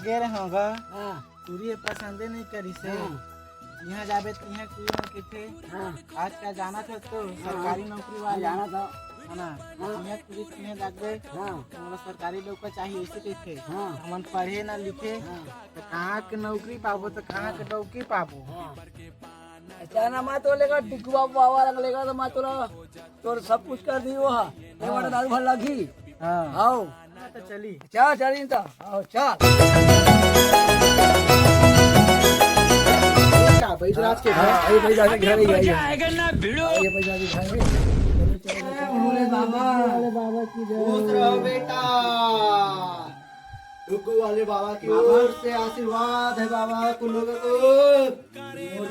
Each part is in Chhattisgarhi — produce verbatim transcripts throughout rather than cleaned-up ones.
के रहे होगा। हाँ। टूरी ये पसंदे नहीं करिस हे। हाँ। इहाँ जाबे त इहाँ टूरी मन कहिथे। हाँ। आजकल जानत हस तो सरकारी नौकरी वाले। जाना था। है ना? हाँ। इहाँ टूरी त इहाँ जाबे। हाँ। हमला सरकारी डउका चाहिए, ऐसे कहिथे। हाँ। हमन पढ़े ना लिखे। हाँ। त कहाँ के नौकरी पाबो, त कहाँ के डउकी पाबो? हाँ। अच्छा ना, मैं तो लेगा टिकवा बाबा रंग लेगा तो मैं तोला तोर सब कुछ कर दी वो हा। हाँ। बड़ा दारू भर लगी। हाँ। आओ। हाँ, तो चली। चल, चली तो। आओ, चल। का बैजनाथ के घर? हाँ, ये बैजनाथ के घर ही है, ये। मजा आएगा ना भिड़ो। ये बैजनाथ के घर है। भोले बाबा। भोले बाबा की जय। खुश रहो बेटा। डुगू वाले बाबा की ओर से आशीर्वाद है बाबा, तुम लोगों को। खुश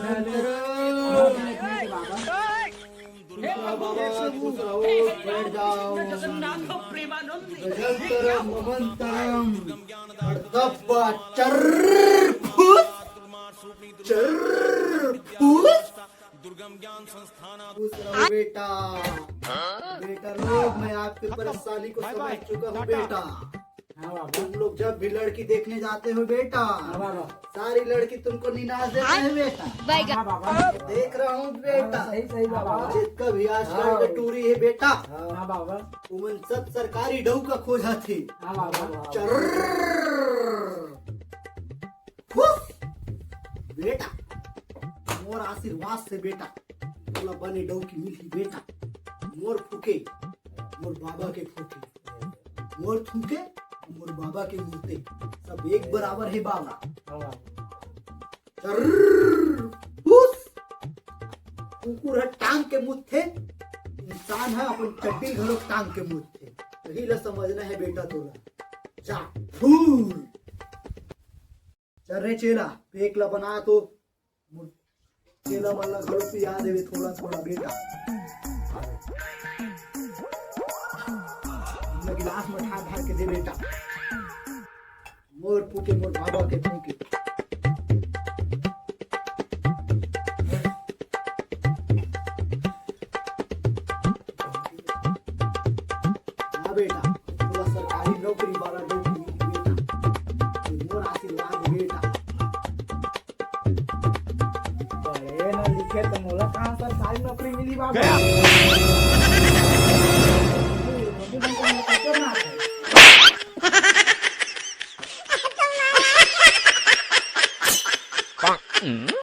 रहो बाबा, खुश रहो, बैठ जाओ। गजंतरम ममंतरम, हरदब्बा चर्र फुस, चर्र फुस। खुश रहो बेटा। बेटा लोग, मैं आपकी परेशानी को समझ चुका हूँ बेटा। हाँ बाबा। तुम लोग जब भी लड़की देखने जाते हो बेटा, हाँ बाबा। सारी लड़की तुमको निनाश देते हैं बेटा। हाँ बाबा। देख रहा हूँ बेटा। हाँ, सही, सही बाबा। जितका भी आजकल हाँ। के टूरी है बेटा, हाँ बाबा। उमन सब सरकारी डउका खोजथे। हाँ बाबा। चर्र। खुश। बेटा, मोर आशीर्वाद से बेटा, तोला बने डउकी मिलही बेटा। मोर फूके, मोर बाबा के फूके, मोर थूके, मोर बाबा के मूते, सब एक बराबर है बाबा। हाँ। चर्र, फुस। कुकुर ह टांग के मूतथे, इंसान ह अपन चड्डी घलो टांग के मूतथे। यही ला समझना है बेटा तोला। जा, फूर। चल रे चेला, पेक ला बना तो। चेला मन ला घलो पिया देवे थोड़ा थोड़ा बेटा। गिलास में ठार ठार के दे बेटा। मोर फूके, मोर बाबा के फूके। हाँ बेटा, तोला सरकारी नौकरी वाला नौकरी मिली बेटा। ये मोर आशीर्वाद है बेटा। पढ़े न लिखे त मोला कहाँ सरकारी नौकरी मिली बाबा?